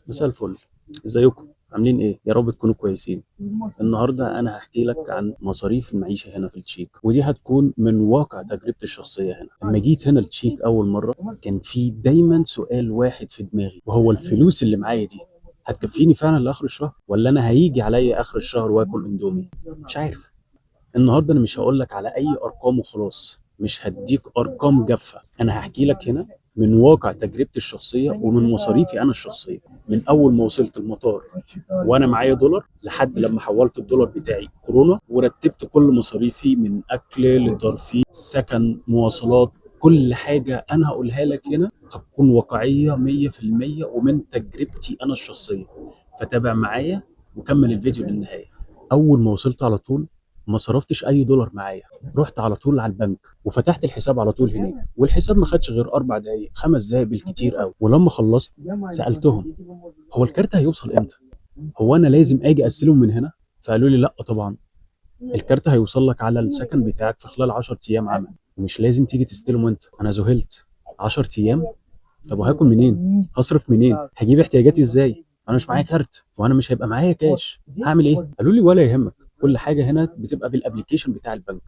مساء الفل، ازيكم؟ عاملين ايه؟ يا رب تكونوا كويسين. النهارده انا هحكي لك عن مصاريف المعيشة هنا في التشيك، ودي هتكون من واقع تجربتي الشخصية هنا. لما جيت هنا التشيك اول مرة كان في دايما سؤال واحد في دماغي، وهو الفلوس اللي معايا دي هتكفيني فعلا لاخر الشهر، ولا انا هيجي عليا اخر الشهر واكل اندومي؟ مش عارف. النهارده انا مش هقول لك على اي ارقام وخلاص، مش هديك ارقام جافه. انا هحكي لك هنا من واقع تجربتي الشخصية ومن مصاريفي انا الشخصيه، من اول ما وصلت المطار وانا معايا دولار لحد لما حولت الدولار بتاعي كورونا، ورتبت كل مصاريفي من اكل لترفيه، سكن، مواصلات، كل حاجة انا هقولها لك هنا هتكون واقعية 100% ومن تجربتي انا الشخصيه. فتابع معايا وكمل الفيديو للنهايه. اول ما وصلت على طول ما صرفتش اي دولار معايا، رحت على طول على البنك وفتحت الحساب على طول هناك، والحساب ما خدش غير 4 دقايق، 5 دقايق بالكتير قوي. ولما خلصت سالتهم: هو الكارت هيوصل امتى؟ هو انا لازم اجي استلمه من هنا؟ فقالوا لي: لا طبعا، الكارت هيوصل لك على السكن بتاعك في خلال 10 ايام عمل، ومش لازم تيجي تستلمه انت. انا ذهلت، 10 ايام؟ طب وهاكل منين؟ هصرف منين؟ هجيب احتياجاتي ازاي؟ انا مش معايا كارت وانا مش هيبقى معايا كاش، هعمل ايه؟ قالوا لي: ولا يهمك، كل حاجة هنا بتبقى بال application بتاع البنك.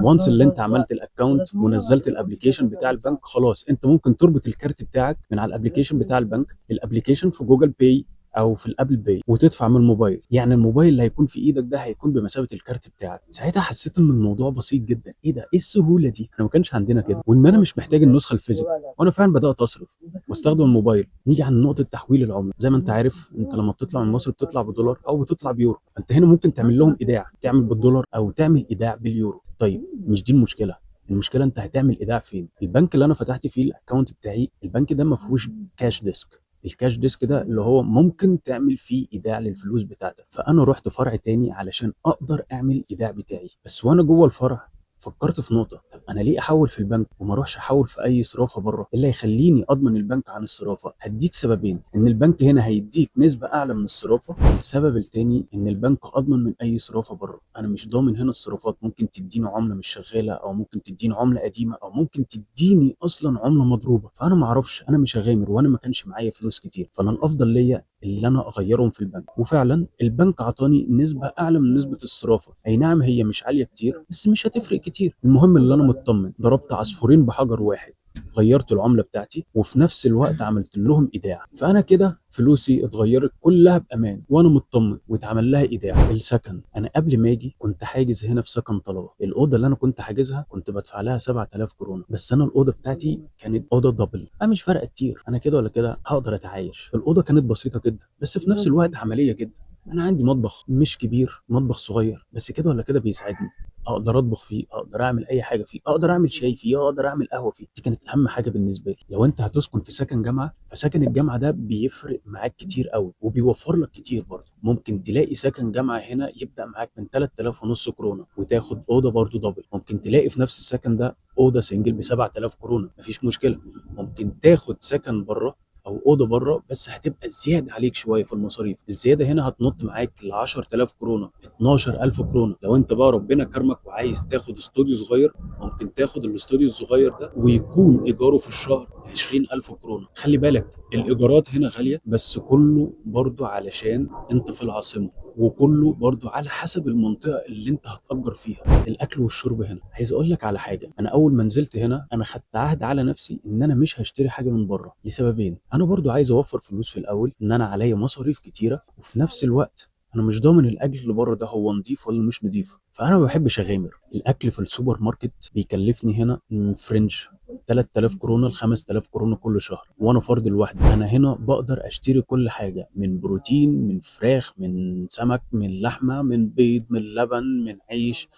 once اللي انت عملت ال account ونزلت ال application بتاع البنك، خلاص انت ممكن تربط الكارت بتاعك من على ال application بتاع البنك، ال application في Google Pay او في ال Apple Pay، وتدفع من الموبايل. يعني الموبايل اللي هيكون في ايدك ده هيكون بمثابة الكارت بتاعك. ساعتها حسيت ان الموضوع بسيط جدا. ايه ده؟ ايه السهولة دي؟ احنا ما كانش عندنا كده، وان انا مش محتاج النسخة ال physical. وانا فعلا بدات اصرف واستخدم الموبايل. نيجي عند نقطة تحويل العمله. زي ما انت عارف، انت لما بتطلع من مصر بتطلع بدولار او بتطلع بيورو، فانت هنا ممكن تعمل لهم ايداع، تعمل بالدولار او تعمل ايداع باليورو. طيب، مش دي المشكله، المشكلة انت هتعمل ايداع فين؟ البنك اللي انا فتحت فيه ال account بتاعي، البنك ده ما فيهوش cash desk. ال cash desk ده اللي هو ممكن تعمل فيه ايداع للفلوس بتاعتك. فانا رحت فرع تاني علشان اقدر اعمل ايداع بتاعي. بس وانا جوه الفرع فكرت في نقطة: طب أنا ليه أحول في البنك وما أروحش أحول في أي صرافة بره؟ إيه اللي هيخليني أضمن البنك عن الصرافة؟ هديك سببين: إن البنك هنا هيديك نسبة أعلى من الصرافة، السبب التاني إن البنك أضمن من أي صرافة بره. أنا مش ضامن هنا الصرافات، ممكن تديني عملة مش شغالة، أو ممكن تديني عملة قديمة، أو ممكن تديني أصلا عملة مضروبة، فأنا ما أعرفش، أنا مش هغامر، وأنا ما كانش معايا فلوس كتير، فأنا الأفضل ليا اللي انا اغيرهم في البنك. وفعلا البنك عطاني نسبه اعلى من نسبه الصرافه. اي نعم هي مش عالية كتير، بس مش هتفرق كتير. المهم اللي انا مطمن. ضربت عصفورين بحجر واحد، غيرت العملة بتاعتي وفي نفس الوقت عملت لهم ايداع. فانا كده فلوسي اتغيرت كلها بامان وانا مطمن واتعمل لها ايداع. السكن، انا قبل ما اجي كنت حاجز هنا في سكن طلبه. الاوضة اللي انا كنت حاجزها كنت بدفع لها 7000 كورونا، بس انا الاوضة بتاعتي كانت اوضة double. انا مش فارقه كتير، انا كده ولا كده هقدر اتعايش. الاوضة كانت بسيطة جدا بس في نفس الوقت عملية جدا. انا عندي مطبخ مش كبير، مطبخ صغير، بس كده ولا كده بيساعدني، اقدر اطبخ فيه، اقدر اعمل اي حاجة فيه، اقدر اعمل شاي فيه، اقدر اعمل قهوة فيه. دي كانت اهم حاجة بالنسبة لي. لو انت هتسكن في سكن جامعه، فسكن الجامعة ده بيفرق معاك كتير قوي وبيوفر لك كتير برضه. ممكن تلاقي سكن جامعه هنا يبدا معاك من 3000 ونص كورونا وتاخد اوضة برضه double. ممكن تلاقي في نفس السكن ده اوضة single ب 7000 كورونا، مفيش مشكله. ممكن تاخد سكن بره او اوضة بره، بس هتبقى زيادة عليك شوية في المصاريف. الزيادة هنا هتنط معاك ل 10000 كورونا، 12000 كورونا. لو انت بقى ربنا كرمك وعايز تاخد استوديو صغير، ممكن تاخد الاستوديو الصغير ده ويكون ايجارة في الشهر 20000 كورونا. خلي بالك، الايجارات هنا غاليه، بس كله برضو علشان انت في العاصمه، وكله برضو على حسب المنطقة اللي انت هتأجر فيها. الاكل والشرب هنا، عايز اقول لك على حاجه: انا اول ما نزلت هنا انا خدت عهد على نفسي ان انا مش هشتري حاجة من بره، لسببين: انا برضو عايز اوفر فلوس في الاول، ان انا عليا مصاريف كتيره، وفي نفس الوقت انا مش ضامن الاكل اللي بره ده هو نضيف ولا مش نضيف، فانا ما بحبش اغامر. الاكل في السوبر ماركت بيكلفني هنا في range 3000 كورونا ل 5000 كورونا كل شهر، وانا فرد لوحدي. انا هنا بقدر اشتري كل حاجه، من بروتين، من فراخ، من سمك، من لحمه، من بيض، من لبن، من عيش،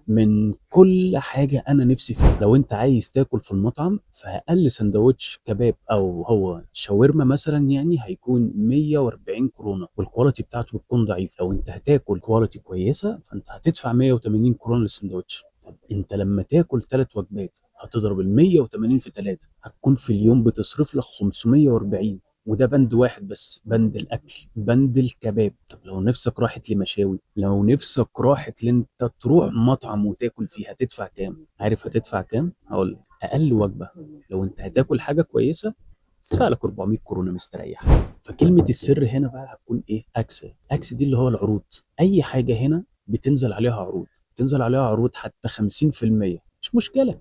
من كل حاجة انا نفسي فيها. لو انت عايز تاكل في المطعم، فاقل سندوتش كباب او هو شاورما مثلا يعني هيكون 140 كورونا، وال quality بتاعته بتكون ضعيف. لو انت هتاكل quality كويسه، فانت هتدفع 180 كورونا للسندوتش. طب انت لما تاكل ثلاث وجبات هتضرب ال 180 في 3، هتكون في اليوم بتصرف لك 540، وده بند واحد بس، بند الاكل، بند الكباب. طب لو نفسك راحت لمشاوي، لو نفسك راحت لانت تروح مطعم وتاكل فيه، هتدفع كام؟ عارف هتدفع كام؟ هقول لك: اقل وجبة لو انت هتاكل حاجة كويسة تدفع لك 400 كورونا مستريح. فكلمه السر هنا بقى هتكون ايه؟ akce. akce دي اللي هو العروض. اي حاجة هنا بتنزل عليها عروض، تنزل عليها عروض حتى 50%، مش مشكله،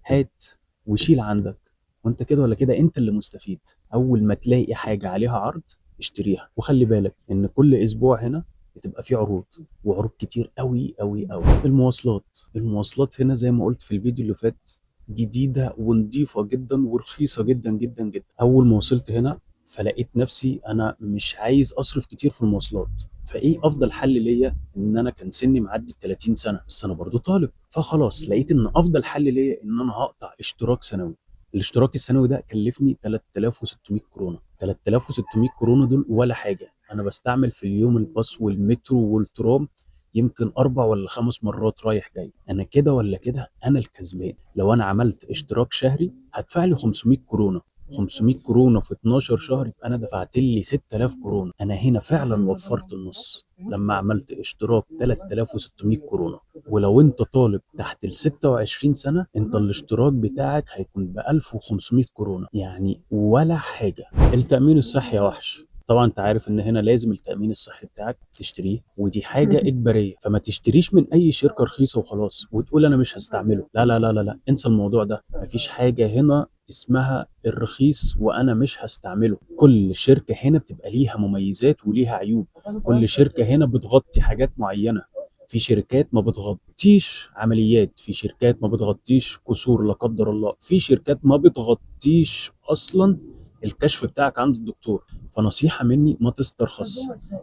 هات وشيل عندك، وانت كده ولا كده انت اللي مستفيد. اول ما تلاقي حاجة عليها عرض اشتريها. وخلي بالك ان كل اسبوع هنا بتبقى فيه عروض، وعروض كتير قوي قوي قوي. المواصلات، المواصلات هنا زي ما قلت في الفيديو اللي فات جديدة ونظيفه جدا ورخيصه جدا جدا جدا. اول ما وصلت هنا فلقيت نفسي انا مش عايز اصرف كتير في المواصلات، فايه افضل حل ليا؟ ان انا كان سني معدي 30 سنة بس انا برضو طالب، فخلاص لقيت ان افضل حل ليا ان انا هقطع اشتراك سنوي. الاشتراك السنوي ده كلفني 3600 كورونا. 3600 كورونا دول ولا حاجه. انا بستعمل في اليوم الباص والمترو والترام يمكن 4 ولا 5 مرات رايح جاي. انا كده ولا كده انا الكسبان. لو انا عملت اشتراك شهري هدفع لي 500 كورونا، 500 كورونا في 12 شهر يبقى انا دفعت لي 6000 كورونا. انا هنا فعلا وفرت النص لما عملت اشتراك 3600 كورونا. ولو انت طالب تحت ال 26 سنة انت الاشتراك بتاعك هيكون ب 1500 كورونا، يعني ولا حاجة. التأمين الصحي يا وحش، طبعا انت عارف ان هنا لازم التأمين الصحي بتاعك تشتريه، ودي حاجة إجبارية، فما تشتريش من أي شركة رخيصة وخلاص وتقول أنا مش هستعمله. لا لا لا لا لا، انسى الموضوع ده. مفيش حاجة هنا اسمها الرخيص وأنا مش هستعمله. كل شركة هنا بتبقى ليها مميزات وليها عيوب. كل شركة هنا بتغطي حاجات معينة. في شركات ما بتغطيش عمليات، في شركات ما بتغطيش كسور لا قدر الله، في شركات ما بتغطيش أصلا الكشف بتاعك عند الدكتور. فنصيحة مني ما تسترخص.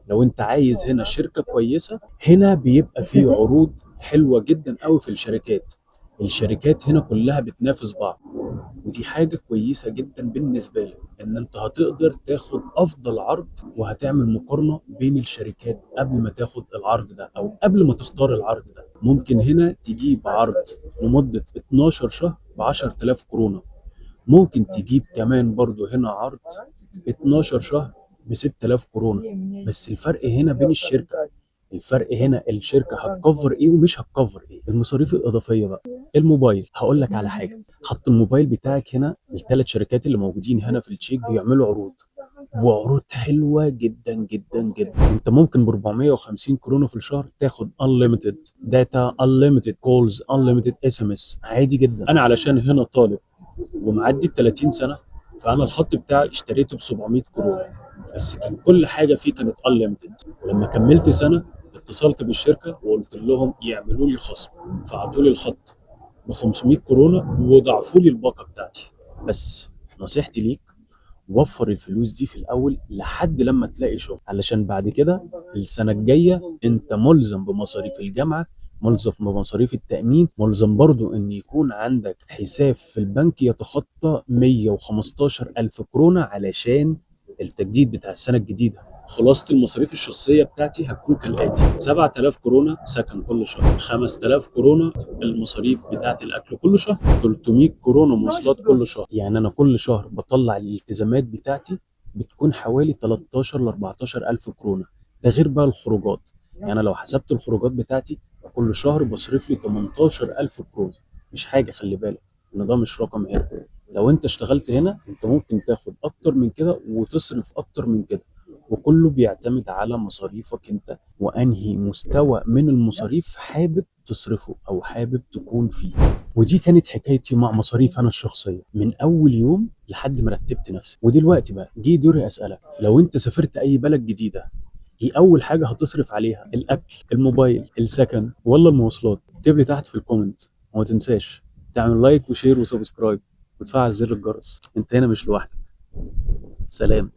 لو انت عايز هنا شركة كويسة، هنا بيبقى فيه عروض حلوة جدا قوي في الشركات. الشركات هنا كلها بتنافس بعض، ودي حاجة كويسة جدا بالنسبة لك ان انت هتقدر تاخد افضل عرض، وهتعمل مقارنة بين الشركات قبل ما تاخد العرض ده او قبل ما تختار العرض ده. ممكن هنا تجيب عرض لمدة 12 شهر ب 10000 كورونا، ممكن تجيب كمان برضو هنا عرض 12 شهر ب 6000 كورونا. بس الفرق هنا بين الشركة، الفرق هنا الشركة هت cover ايه ومش هت cover ايه. المصاريف الإضافية بقى، الموبايل، هقول لك على حاجة. خط الموبايل بتاعك هنا الثلاث شركات اللي موجودين هنا في التشيك بيعملوا عروض، وعروض حلوة جدا جدا جدا. انت ممكن ب 450 كورونا في الشهر تاخد unlimited data، unlimited calls، unlimited SMS، عادي جدا. انا علشان هنا طالب ومعدي ال 30 سنة، فانا الخط بتاعي اشتريته ب 700 كورونا، بس كان كل حاجة فيه كانت unlimited. ولما كملت سنة اتصلت بالشركة وقلت لهم يعملوا لي خصم، فعطوا لي الخط ب 500 كورونا وضعفوا لي الباقه بتاعتي. بس نصيحتي ليك، وفر الفلوس دي في الاول لحد لما تلاقي شغل، علشان بعد كده السنة الجاية انت ملزم بمصاريف الجامعة، ملزم بمصاريف التأمين، ملزم برضو ان يكون عندك حساب في البنك يتخطى 115 ألف كورونا علشان التجديد بتاع السنة الجديدة. خلاصة المصاريف الشخصية بتاعتي هتكون كالآتي: 7000 كورونا سكن كل شهر، 5000 كورونا المصاريف بتاعت الأكل كل شهر، 300 كورونا مواصلات كل شهر. يعني أنا كل شهر بطلع الالتزامات بتاعتي بتكون حوالي 13 ل 14 ألف كورونا. ده غير بقى الخروجات. يعني أنا لو حسبت الخروجات بتاعتي كل شهر بصرف لي 18 ألف كورونا. مش حاجة، خلي بالك إن ده مش رقم هنا. لو أنت اشتغلت هنا أنت ممكن تاخد أكتر من كده وتصرف أكتر من كده، وكله بيعتمد على مصاريفك انت وانهي مستوى من المصاريف حابب تصرفه او حابب تكون فيه. ودي كانت حكايتي مع مصاريف انا الشخصية من اول يوم لحد ما رتبت نفسي. ودلوقتي بقى جه دوري اسالك، لو انت سافرت اي بلد جديدة ايه اول حاجة هتصرف عليها؟ الاكل، الموبايل، السكن، ولا المواصلات؟ اكتب لي تحت في ال comment، وما تنساش تعمل like و share و subscribe وتفعل زر الجرس. انت هنا مش لوحدك. سلام.